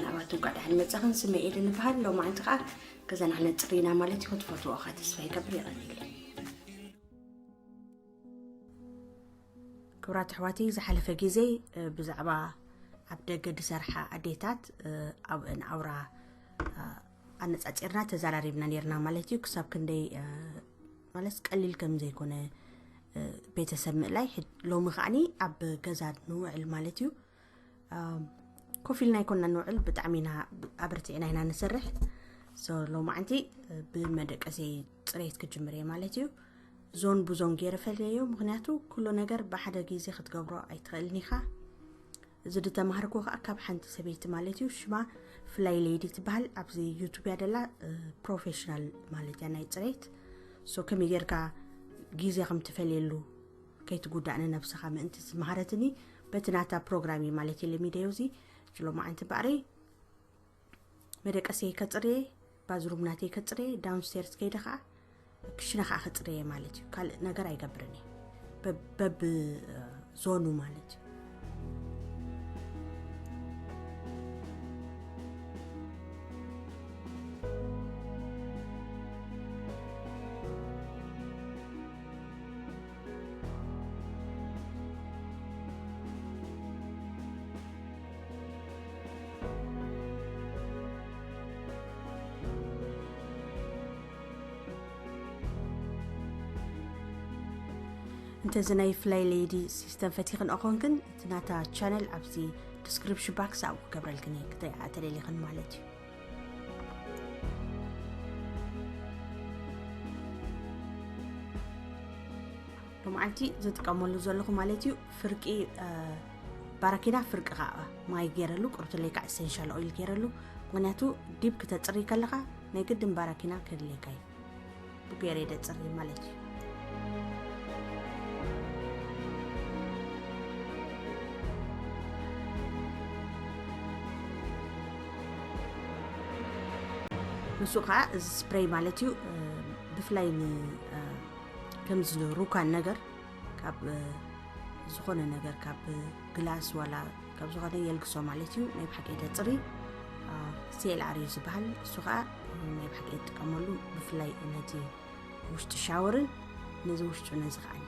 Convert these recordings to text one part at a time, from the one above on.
ኣሕዋት፣ እንኳዕ ደሓን መጻኽን። ስመ ኤደን እበሃል። ሎማዓንቲ ኸኣ ገዛና ክነጽሪ ኢና ማለት እዩ። ክትፈትዎ ኸኣ ተስፋ ይገብር። የቐንየለይ። ክቡራት ኣሕዋተይ፣ ዝሓለፈ ግዜ፣ እ፣ ብዛዕባ ኣብ ደገ ዝሰርሓ ኣዴታት፣ እ፣ ኣብአን ኣውራ፣ እ፣ ኣነጻጺርና ተዘራሪብና ነይርና ማለት እዩ። ክሳብ ክንደይ፣ እ፣ ማለት ቀሊል ከም ዘይኮነ፣ እ፣ ቤተሰብ ምእላይ። ሕድ-፣ ሎሚ ከዓኒ ኣብ ገዛ ንውዕል ማለት እዩ። ኣም፣ ኮፍ ኢልና ኣይኮንና ንውዕል፣ ብጣዕሚ ኢና ኣበርቲዕና ኢና ንሰርሕ። ሶ፣ ሎማዓንቲ ብመደቀሲ ጽሬት ክጅምር እየ ማለት እዩ። ዞን ብዞን ገይረ ፈልየዮ፣ ምኽንያቱ ኩሉ ነገር ብሓደ ግዜ ክትገብሮ ኣይትኽእልን ኢኻ። እዚ ዝተማሃርኩ ከዓ ካብ ሓንቲ ሰበይቲ ማለት እዩ፣ ሽማ ፍላይ ሌዲ ትበሃል፣ ኣብዚ ዩቱብ እያ ደላ፣ እ፣ ፕሮፌሽናል ማለት እያ ናይ ጽሬት። ሶ፣ ከመይ ጌርካ ግዜ ከም ትፈልየሉ ከይትጉዳእ ንነብስኻ ምእንቲ ዝመሃረትኒ፣ በቲ ናታ ፕሮግራም እዩ ማለት እዩ ለሚደዮ። እዚ ሎማዓንቲ ባዕረይ መደቀሰይ ከጽርየ፣ ባዝሩም ናተይ ከጽርየ፣ ዳውንስቴርስ ከይደ ኸዓ ክሽነ ኸዓ ከጽርየ ማለት እዩ። ካልእ ነገር ኣይገብርን እየ። በብ-፣ በብ ዞኑ ማለት እዩ። እንተዚ ናይ ፍላይ ሌዲ ሲስተም ፈቲኽን ኣኾንክን፣ እቲ ናታ ቻነል ኣብዚ ዲስክሪፕሽን ባክስ ኣብኡ ክገብረልክን እየ፣ ክተ-፣ ተደሊኽን ማለት እዩ። ሎማዓንቲ ዝጥቀመሉ ዘለኹ ማለት እዩ፣ ፍርቂ፣ እ፣ ባራኪና፣ ፍርቂ ከዓ ማይ ገይረሉ፣ ቁርብትለይ ከዓ ኤሰንሻል ኦይል ገይረሉ። ምኽንያቱ ዲብ ክተጽሪ ከለኻ ናይ ግድን ባራኪና ከድልየካ እዩ። ብገይረ ደጽሪ ማለት እዩ። ንሱ ከዓ እዚ ስፕሬይ ማለት እዩ፣ እ፣ ብፍላይ ን-፣ እ፣ ከምዚ ሩካን ነገር ካብ፣ እ፣ ዝኾነ ነገር ካብ ግላስ ዋላ ካብ ዝኾነ የልግሶ ማለት እዩ። ናይ ብሓቂ ደጽሪ፣ እ፣ ሲ ኤል ኣር እዩ ዝበሃል። እሱ ከዓ ናይ ብሓቂ ይጥቀመሉ፣ ብፍላይ ነቲ ውሽጢ ሻወርን ነዚ ውሽጡ ነዚ ከዓኒ።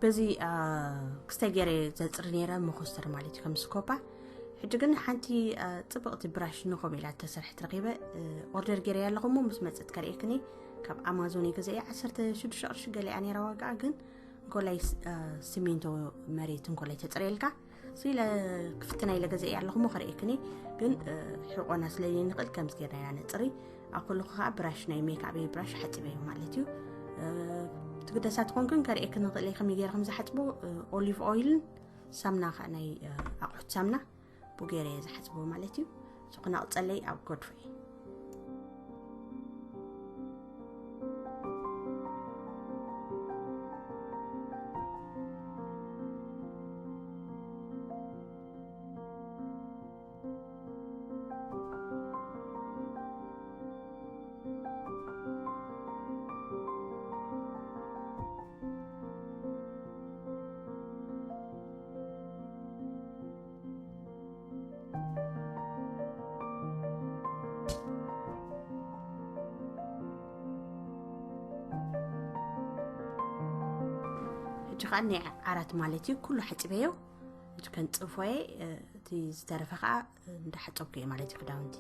በዚ ክስታይ ገይረ ዘፅሪ ነይረ፣ መኮስተር ማለት እዩ፣ ከም ስኮፓ። ሕጂ ግን ሓንቲ ፅብቕቲ ብራሽ ንኸም ኢላ ተሰርሐት ረኺበ፣ ኦርደር ገይረ ኣለኹ እሞ ምስ መፀት ከርእየክኒ። ካብ ኣማዞን የገዘ ዓሰርተ ሽዱሽተ ቅርሺ ገሊኣ ነይራ ዋጋ። ግን እንኮላይ ሲሚንቶ መሬት እንኮላይ ተፅርየልካ ኢለ ክፍትና ኢለ ገዘአ ኣለኹ እሞ ከርእየክኒ። ግን ሕቆና ስለየንኽእል ከምዚ ገይርና ኢና ነፅሪ። ኣብ ከለኹ ከዓ ብራሽ ናይ ሜክኣፕ ብራሽ ሓፂበዮ ማለት እዩ። ትግደሳ ትኾንክን ከርእየክን ንኽእል እየ ከመይ ገይረ ከም ዝሓፅቦ። ኦሊቭ ኦይልን ሳምና ከዓ ናይ ኣቑሑት ሳምና ብገይረ እየ ዝሓፅቦ ማለት እዩ። እዚ ክነቕፀለይ ኣብ ጎድፎ እየ። ሕጂ ከዓ ናይ ዓራት ማለት እዩ፣ ኩሉ ሓፂበዮ። ሕጂ ከንፅፎየ፣ እቲ ዝተረፈ ከዓ እንዳሓፀብኩ እየ ማለት እዩ ክዳውንቲ።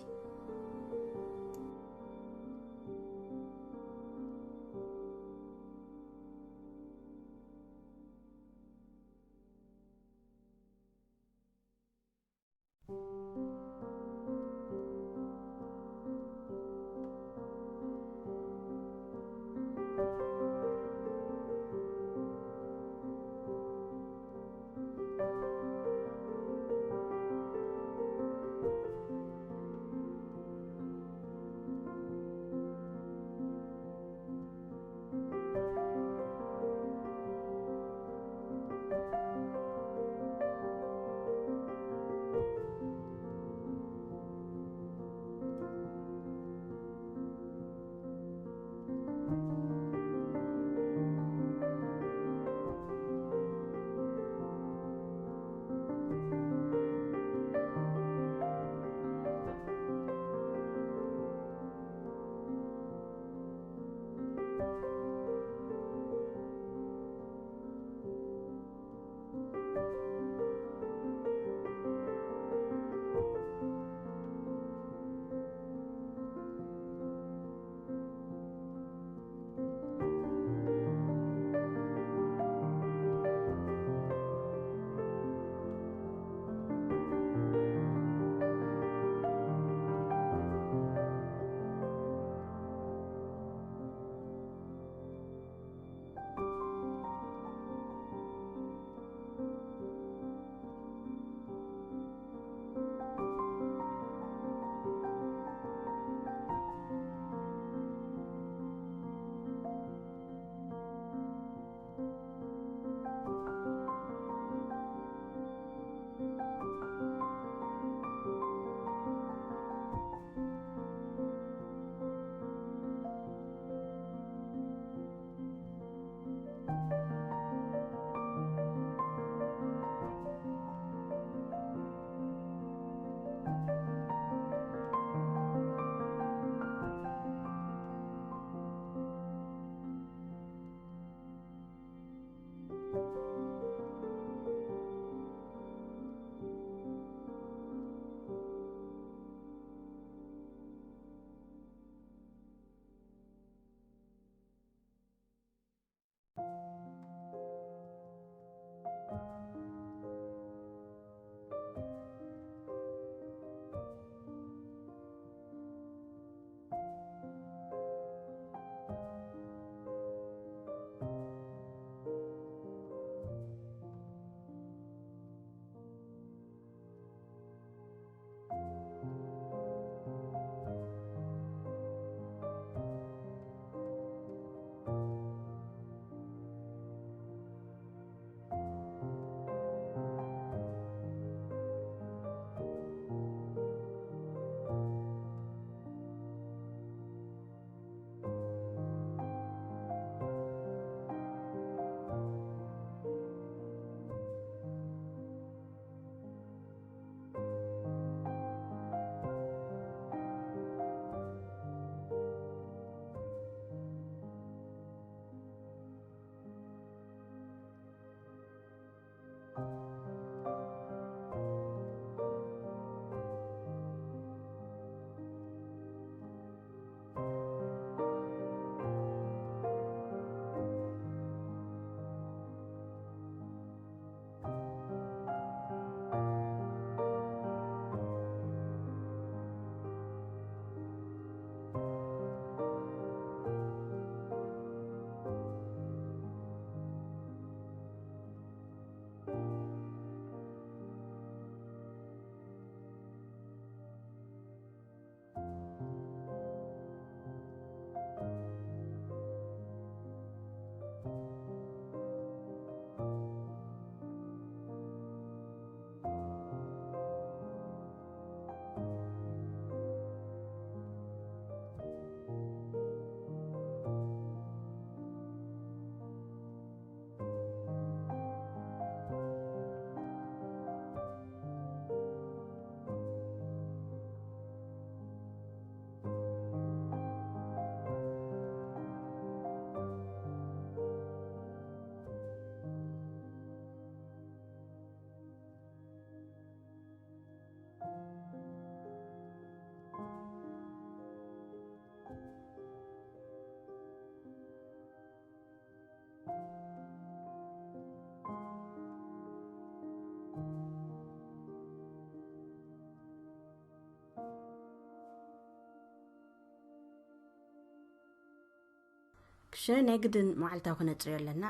ሽ ናይ ግድን መዓልታዊ ክነፅርዮ ኣለና።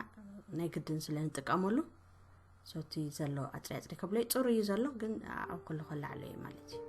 ናይ ግድን ስለ ንጥቀመሉ ሶቲ ዘሎ ኣፅሪ ኣፅሪ ከብሎ ፅሩ እዩ ዘሎ፣ ግን ኣብ ኩሉ ከላዕሎ እዩ ማለት እዩ።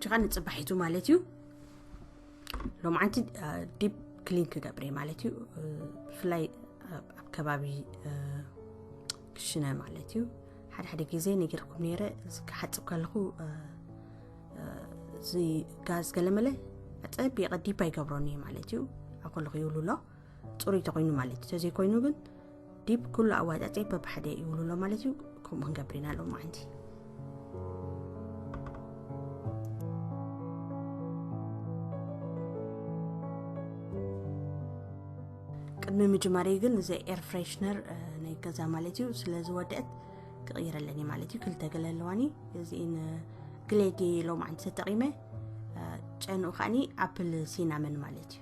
ጭኻ ንፅባሒቱ ማለት እዩ። ሎምዓንቲ ዲፕ ክሊን ክገብር እየ ማለት እዩ። ብፍላይ ኣብ ከባቢ ክሽነ ማለት እዩ። ሓደ ሓደ ግዜ ነጊርኩም ነይረ፣ ክሓፅብ ከለኹ እዚ ጋዝ ገለመለ ኣፀቢቐ ዲፕ ኣይገብሮን እየ ማለት እዩ። ኣብ ከለኹ ይውልሎ ፅሩይ ተኮይኑ ማለት እዩ። ተዘይኮይኑ ግን ዲፕ ኩሉ ኣዋጫጨ በብሓደ ይውልሎ ማለት እዩ። ከምኡ ክንገብር ኢና ሎምዓንቲ። ቅድሚ ምጅማረይ ግን እዚ ኤር ፍሬሽነር ናይ ገዛ ማለት እዩ ስለ ዝወደአት ክቕይረለኒ ማለት እዩ። ክልተ ገለ ኣለዋኒ። እዚን ግሌዲ ሎምዓንቲ ተጠቒመ፣ ጨንኡ ከዓኒ ኣፕል ሲናመን ማለት እዩ።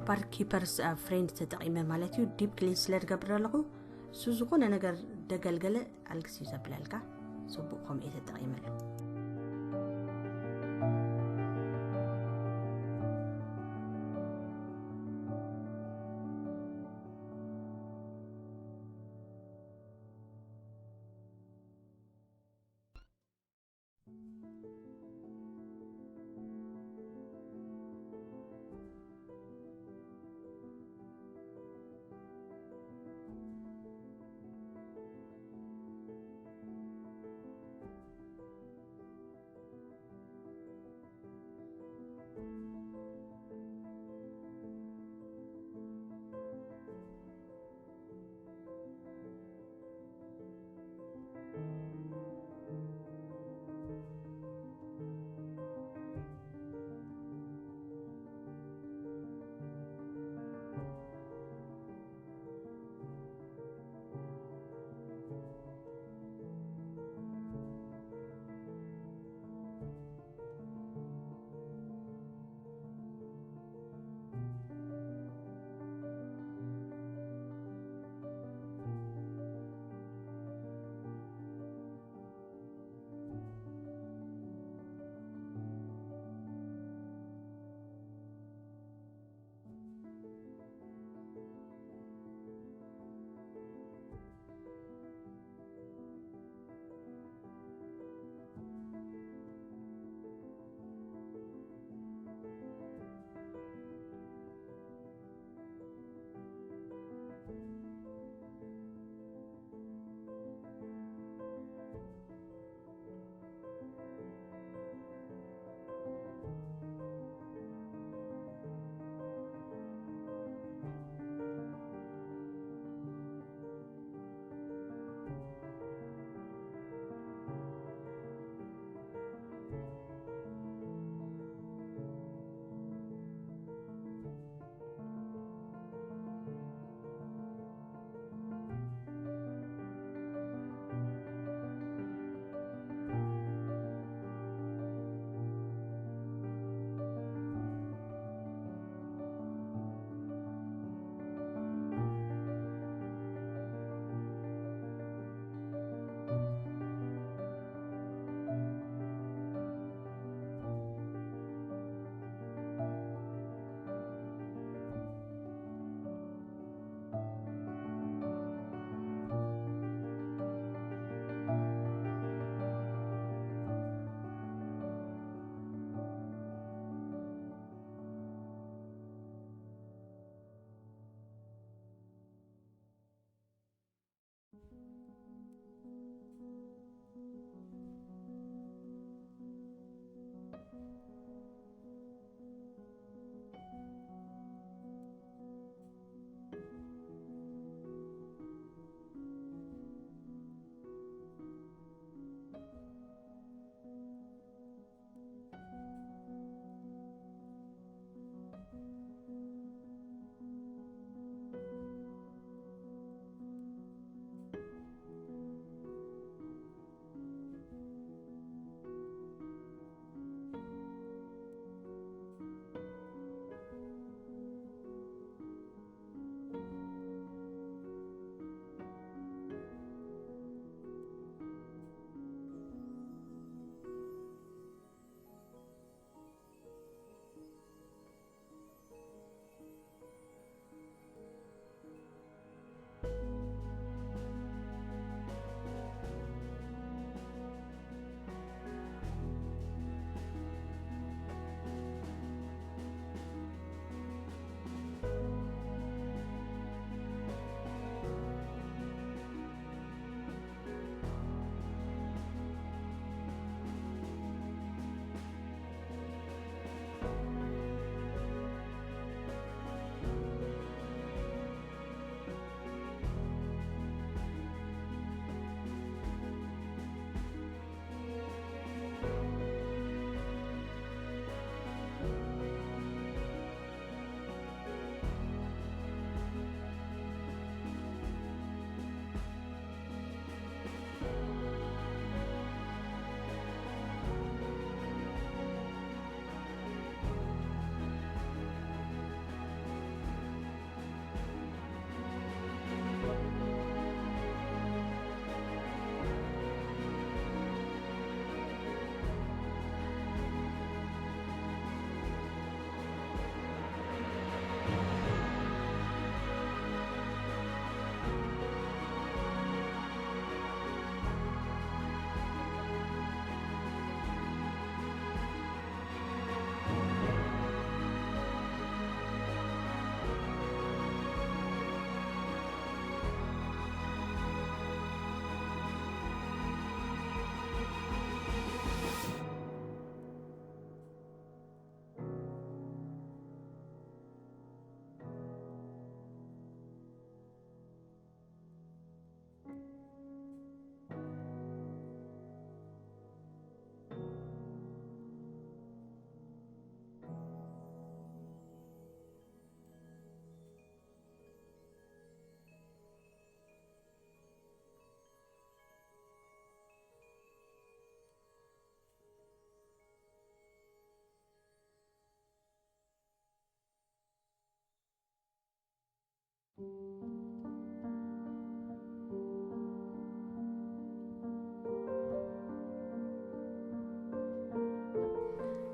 ፓርክ ኪፐርስ ፍሬንድ ተጠቒመ ማለት እዩ። ዲፕ ክሊን ስለ ዝገብር ኣለኹ፣ እሱ ዝኾነ ነገር ደገልገለ ኣልግስ እዩ ዘብለልካ። ጽቡቕ፣ ከምኡ እየ ተጠቒመሉ።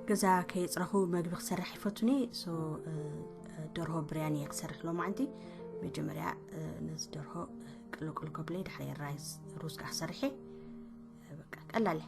ገዛ ከየፅረኹ መግቢ ክሰርሕ ይፈቱኒ። ሶ ደርሆ ብርያኒ እየ ክሰርሕ ሎማዓንቲ። መጀመርያ ነዚ ደርሆ ቅልቅል ከብለይ፣ ድሕሪ ራይስ ሩዝ ከዓ ክሰርሕ እየ። በቃ ቀላል እየ።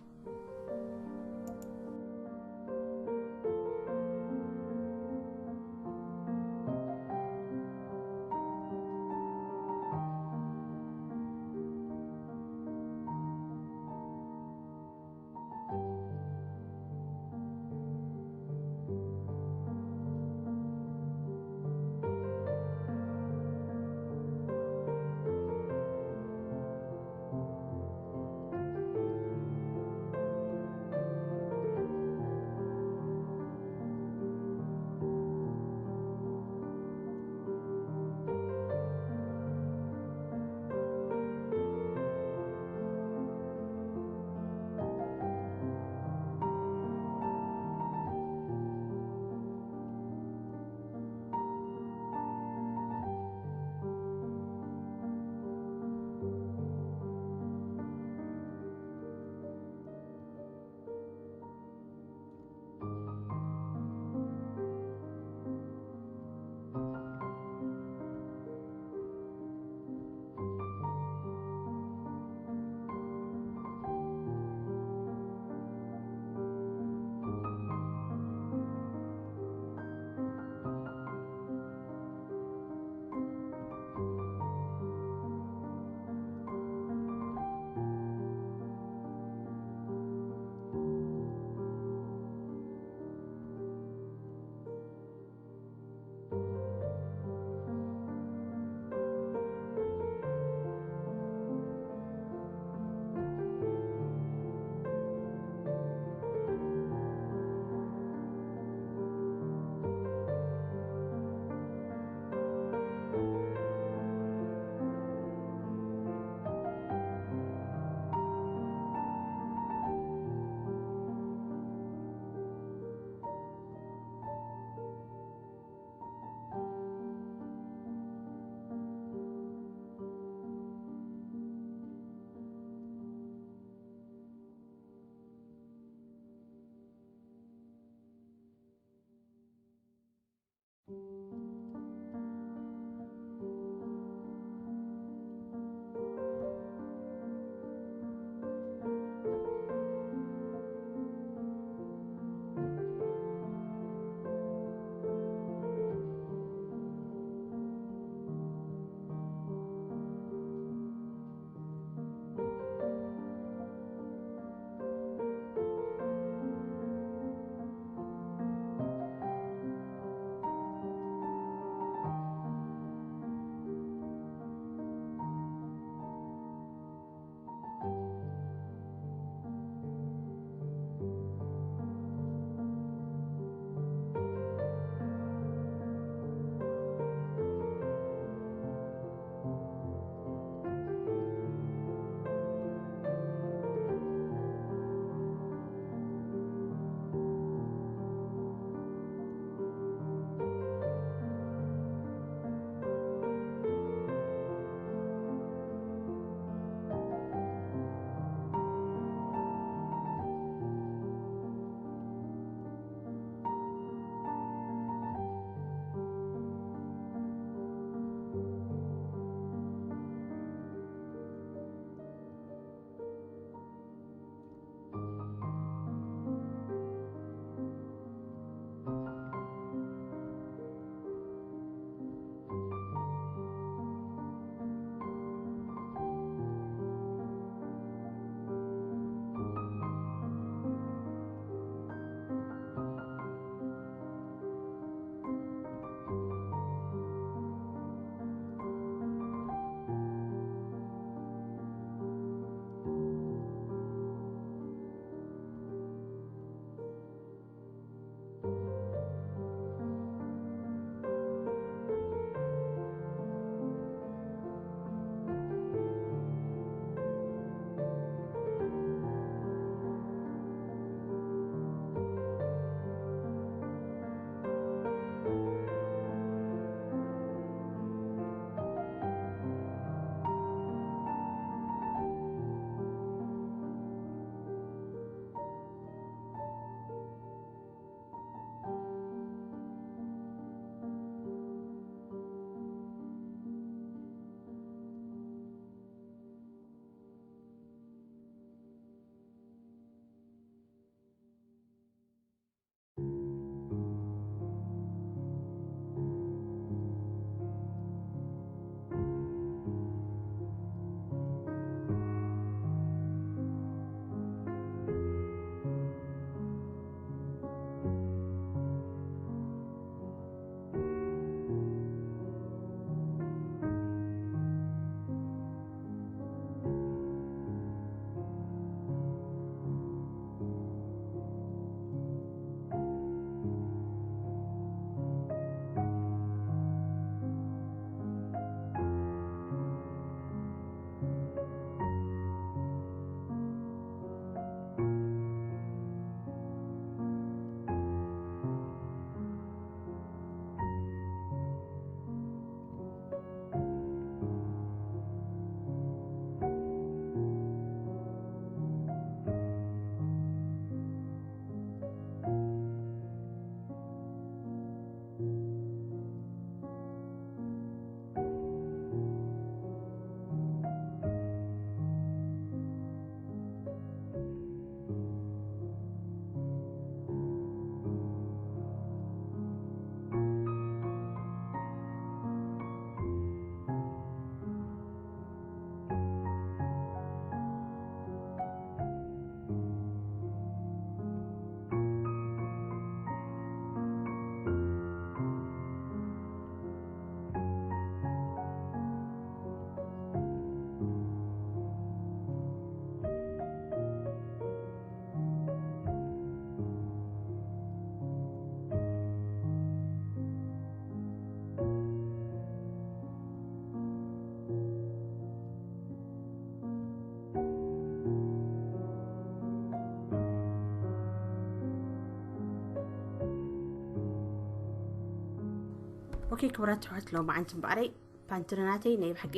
ኦኬ ክብራት ኣሕዋት፣ ሎማዓንቲ እምበኣረይ ፓንትሪ ናተይ ናይ ብሓቂ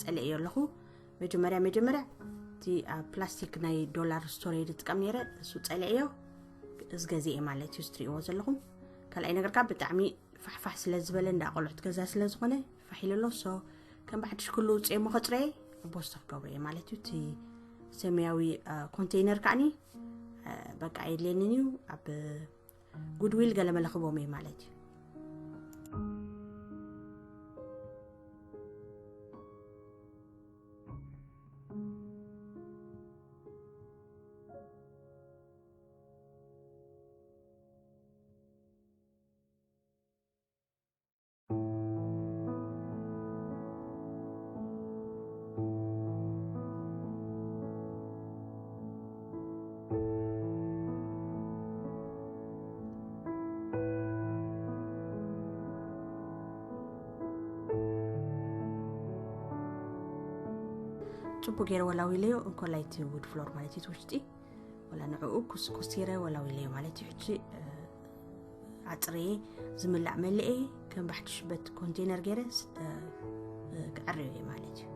ጸሊኤዮ ኣለኹ። መጀመርያ መጀመርያ እቲ ኣብ ፕላስቲክ ናይ ዶላር ስቶሬጅ ዝጥቀም ነይረ፣ እሱ ጸሊኤዮ፣ እዚ ገዚኤ ማለት እዩ፣ ዝትሪእዎ ዘለኹም። ካልኣይ ነገር ካብ ብጣዕሚ ፋሕፋሕ ስለ ዝበለ፣ እንዳ ቆልዑት ገዛ ስለ ዝኾነ ፋሕ ኢሉ ኣሎ። ሶ ከም ብሓድሽ ኩሉ ውፅኤ እሞ ከፅረየ ቦስታ ክገብሮ እየ ማለት እዩ። እቲ ሰማያዊ ኮንቴይነር ከዓኒ በቃ የድልየንን እዩ፣ ኣብ ጉድዊል ገለ መለ ክቦም እየ ማለት እዩ። ጽቡቅ ገይረ ወላዊለዮ እንኮላይ እቲ ውድ ፍሎር ማለት እዩ፣ እቲ ውሽጢ ወላ ንዕኡ ኩስኩሲረ ወላዊለዮ ማለት እዩ። ሕጂ ኣፅርየ ዝምላእ መልኤ ከም ባሕቲ ሽበት ኮንቴነር ገይረ ክዕርዮ እየ ማለት እዩ።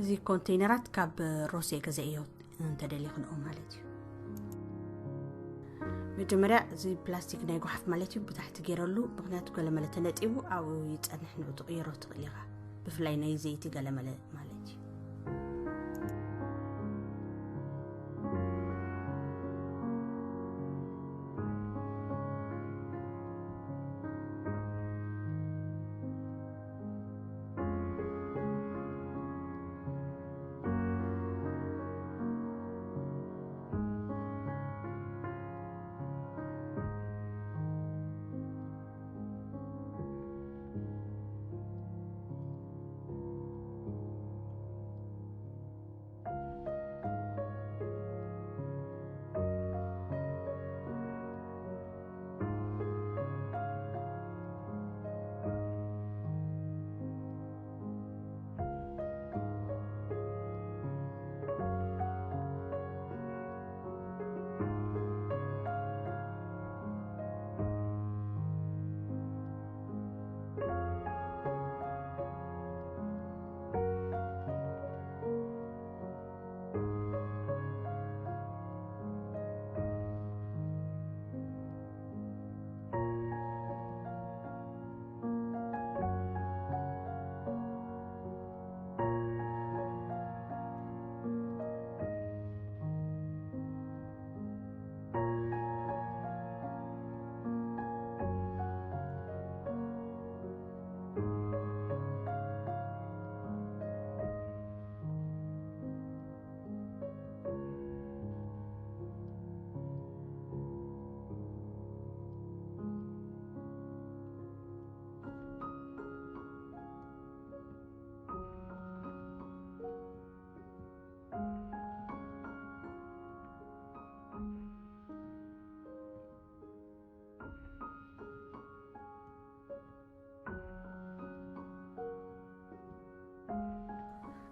እዚ ኮንቴይነራት ካብ ሮሴ ገዛእዮ፣ እንተደሊኹ ንኡ ማለት እዩ። መጀመርያ እዚ ፕላስቲክ ናይ ጓሓፍ ማለት እዩ ብታሕቲ ገይረሉ፣ ምኽንያቱ ገለመለ ተነጢቡ ኣብኡ ይፀንሕ፣ ንኡ ትቕይሮ ትኽእል ኢኻ፣ ብፍላይ ናይ ዘይቲ ገለመለ ማለት እዩ።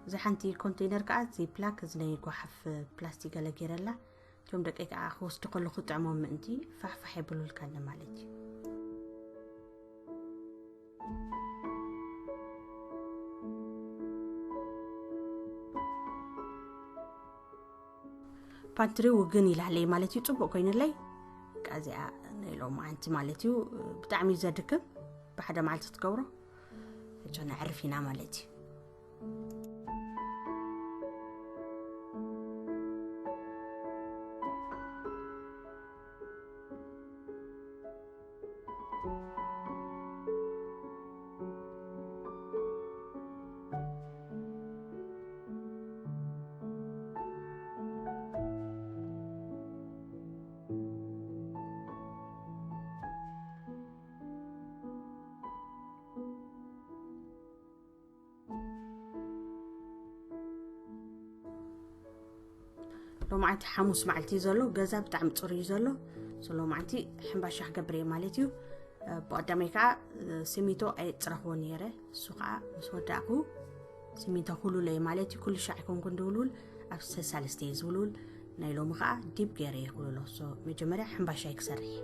እዚ ሓንቲ ኮንቴነር ከዓ ዚፕላክ፣ እዚ ናይ ጓሓፍ ፕላስቲክ ገለ ገይረላ። እቶም ደቀይ ከዓ ክወስዱ ከለኹ ጥዕሞም ምእንቲ ፋሕፋሕ የብሉልካኒ ማለት እዩ። ፓንትሪ ውግን ኢላለይ ማለት እዩ፣ ፅቡቅ ኮይንለይ። በቃ እዚኣ ናይ ሎማዓንቲ ማለት እዩ። ብጣዕሚ እዩ ዘድክም። ብሓደ መዓልቲ ትገብሮ፣ ሕጆ ነዕርፍ ኢና ማለት እዩ። ሎማዓንቲ ሓሙስ መዓልቲ እዩ ዘሎ፣ ገዛ ብጣዕሚ ፅሩ እዩ ዘሎ። ሶ ሎማዓንቲ ሕምባሻ ክገብር እየ ማለት እዩ። ብቀዳማይ ከዓ ሲሚንቶ ኣየፅረኽዎ ነይረ፣ እሱ ከዓ ምስ ወዳእኩ ሲሚንቶ ክውልሎ እየ ማለት እዩ። ኩሉ ሻዕ ኣይኮንኩን ድውልውል፣ ኣብ ሰሳለስተ እየ ዝውልውል። ናይ ሎሚ ከዓ ዲብ ገይረ እየ ክውልሎ። ሶ መጀመርያ ሕምባሻይ ክሰርሕ እየ።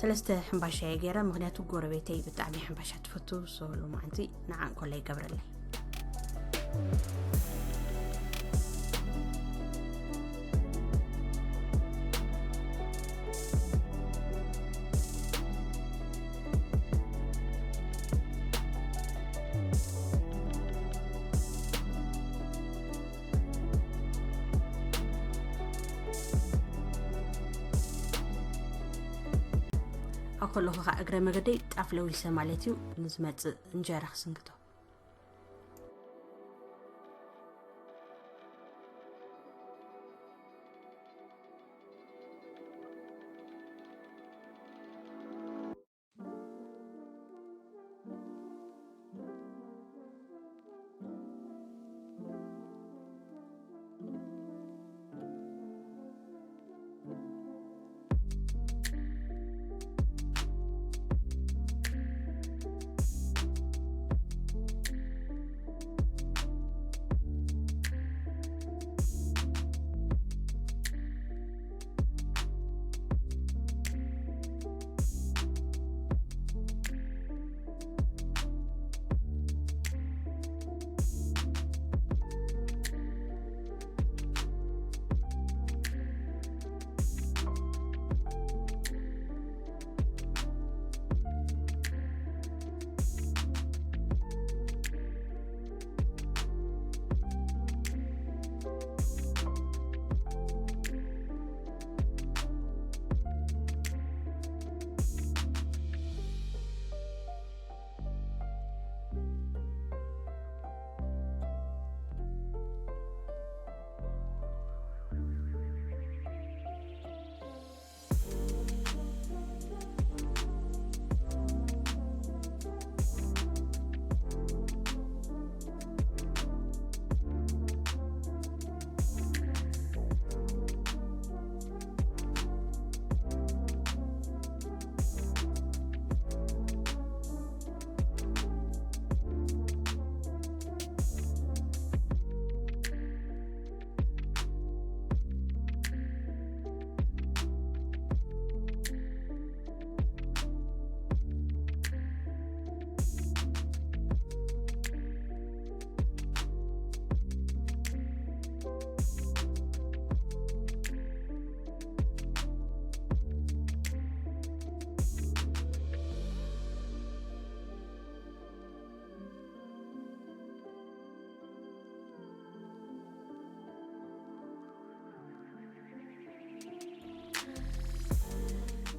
ሰለስተ ሕምባሻ እየ ገይረ፣ ምኽንያቱ ጎረቤተይ ብጣዕሚ ሕምባሻ ትፈቱ። ሶ ሎማዓንቲ ንዓ እንኮላ ይገብረለይ። ኣብ ከለኹ ኸዓ እግረ መገደይ ጣፍ ለዊሰ ማለት እዩ፣ ንዝመጽእ እንጀራ ክስንክቶ።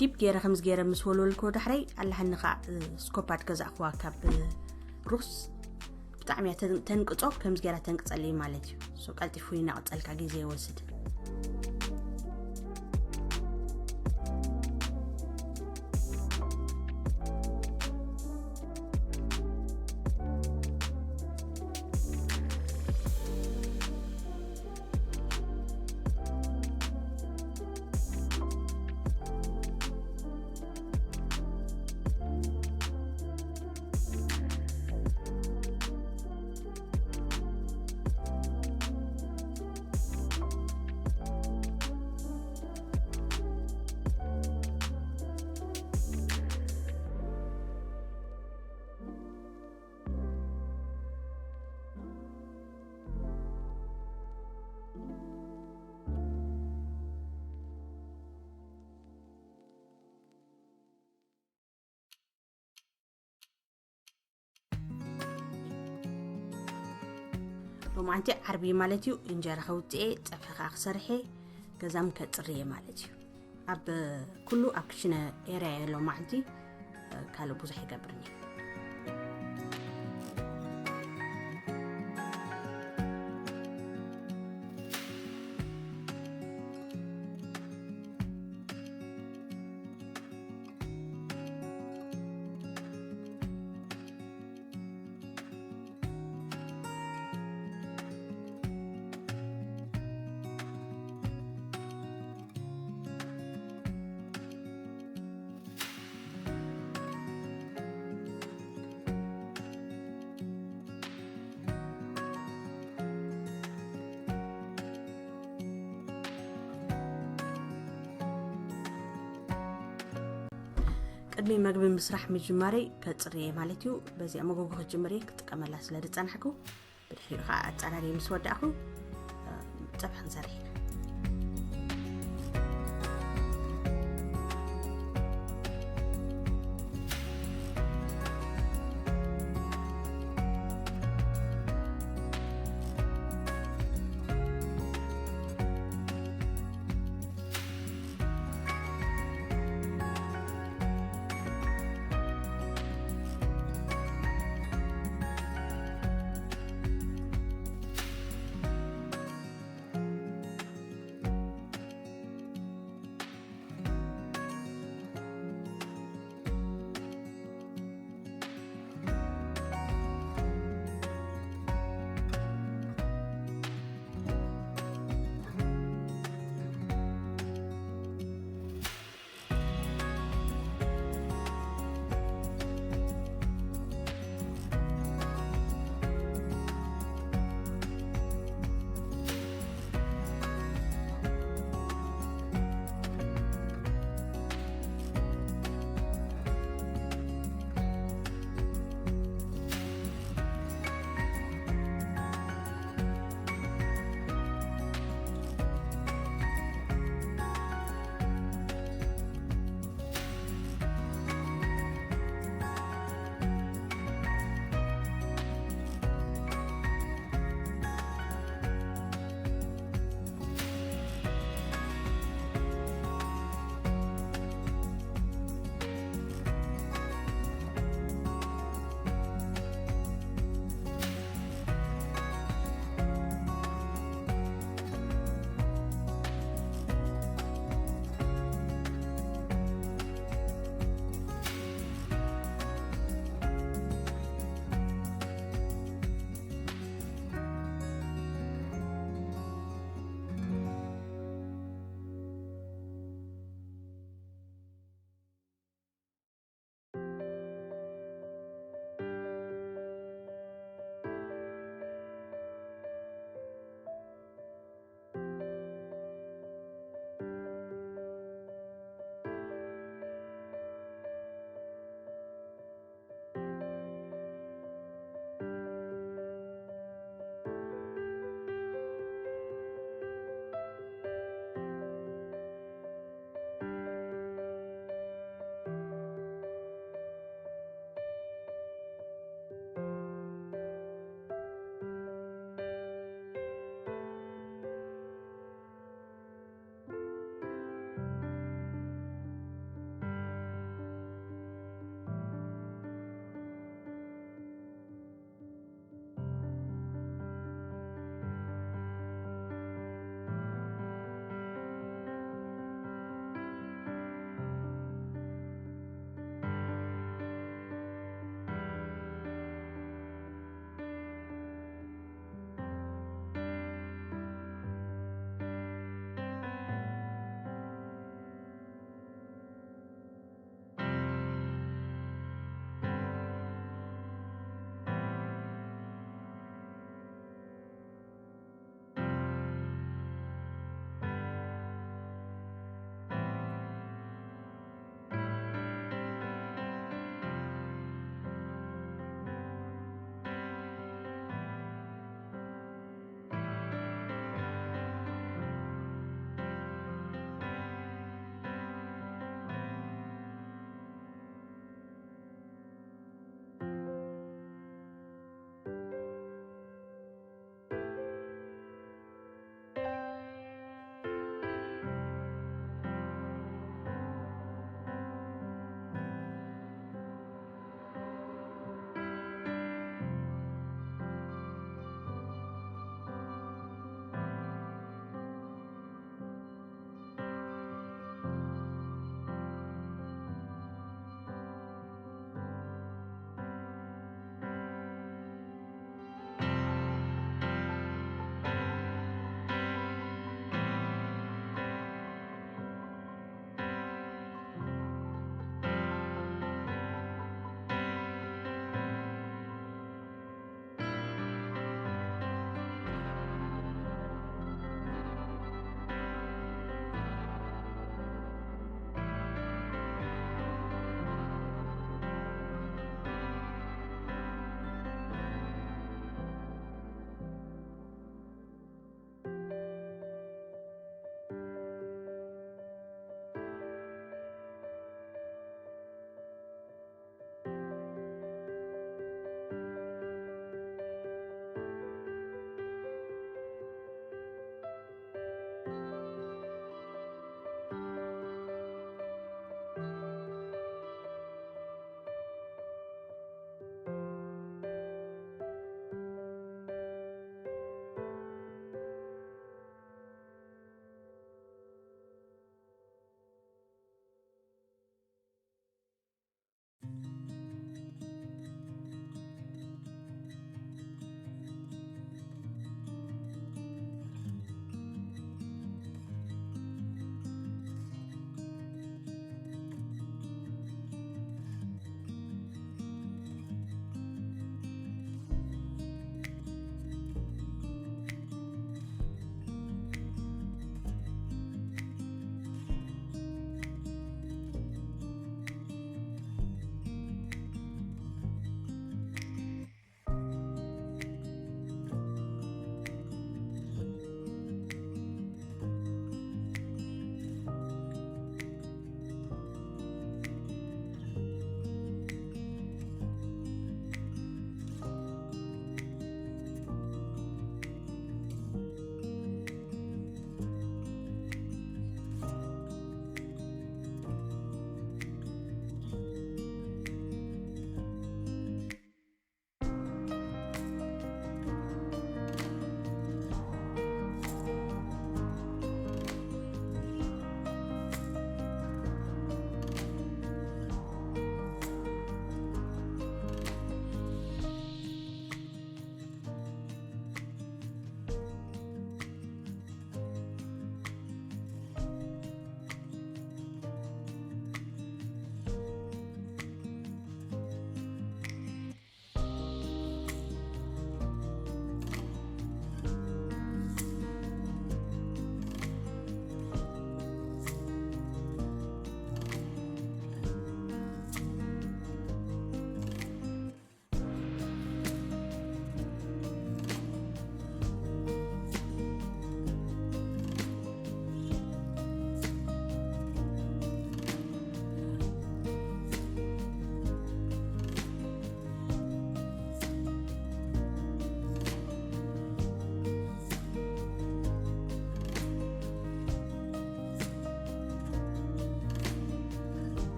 ዲፕ ገይረ ከምዚ ገይረ ምስ ወልወልክዎ ዳሕረይ፣ ኣላሓኒ ኸዓ፣ እ፣ ስኮፓድ ገዛእክዋ ካብ፣ እ፣ ሩስ። ብጣዕሚ እያ ተን-፣ ተንቅጾ፣ ከምዚ ገይራ ተንቅጸለይ ማለት እዩ። ሶ ቀልጢፉ ይነቕጸልካ፣ ግዜ ይወስድ። ሎማዓንቲ ዓርቢ ማለት እዩ። እንጀራ ከውፅኤ፣ ፀብሒ ከዓ ክሰርሐ፣ ገዛም ከፅርየ ማለት እዩ። ኣብ ኩሉ ኣብ ክሽነ ኤርያ እየ ሎማዓንቲ፣ ካልእ ብዙሕ ይገብርን እየ። መግቢ ምስራሕ ምጅማረይ ከጽርየ ማለት እዩ። በዚኣ መጎጎ ክጅምር እየ ክጥቀመላ ስለ ዝጸናሕኩ፣ ብድሕሪኡ ከዓ ኣጸራርየ ምስ ወዳእኩ፣ እ፣ ጸብሒ ክንሰርሕ ኢና።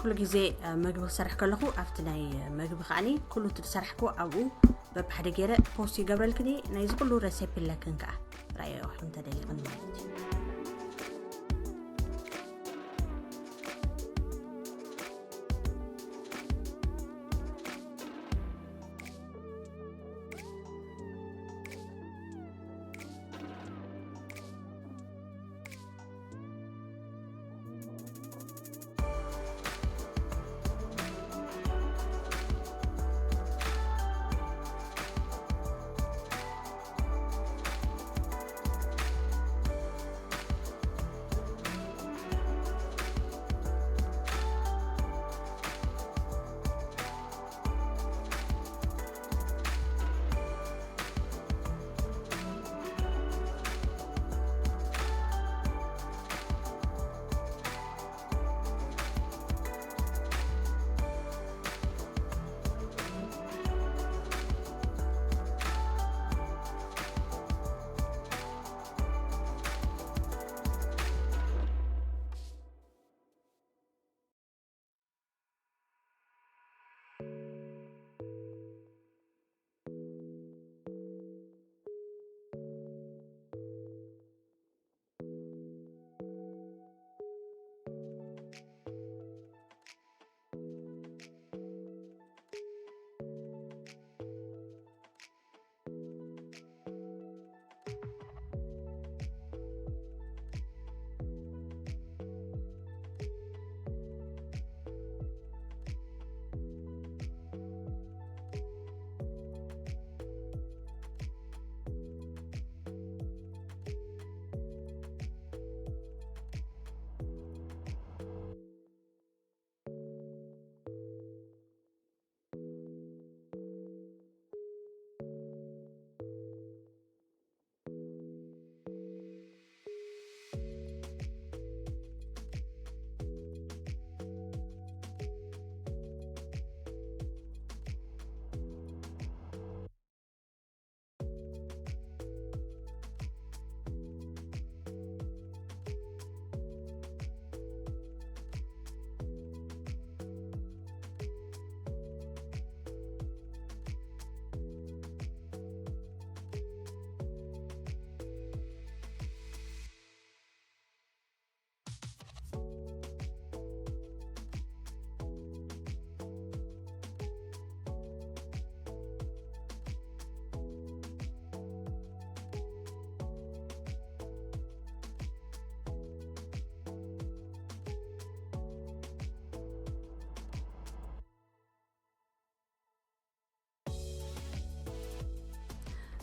ኩሉ ግዜ መግቢ ክሰርሕ ከለኹ ኣብቲ ናይ መግቢ ከዓኒ ኩሉ እቲ ዝሰራሕኩ ኣብኡ በብሓደ ገይረ ፖስት ይገብረልክን እየ። ናይዚ ኩሉ ረሴፒ ኣለክን ከዓ ራእዮ እንተደሊኽን ማለት እዩ።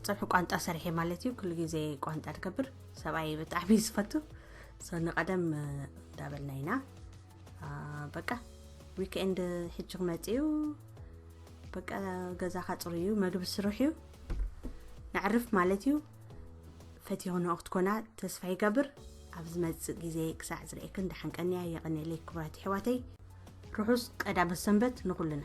ፀብሒ ቋንጣ ሰሪሐ ማለት እዩ። ኩሉ ግዜ ቋንጣ ትገብር ሰብኣይ ብጣዕሚ እዩ ዝፈቱ። So ንቐደም እንዳበልና ኢና። በቃ ዊክኤንድ ሕጂ ክመፅእ እዩ። በቃ ገዛኻ ፅሩይ እዩ፣ መግቢ ስሩሕ እዩ፣ ነዕርፍ ማለት እዩ። ፈቲኹ ንኦ ክትኮና ተስፋ ይገብር። ኣብ ዝመፅእ ግዜ ክሳዕ ዝርእየክን ደሓን ቀንያ። የቐንየለይ ክቡራት ኣሕዋተይ። ርሑስ ቀዳመ ሰንበት ንኹልና።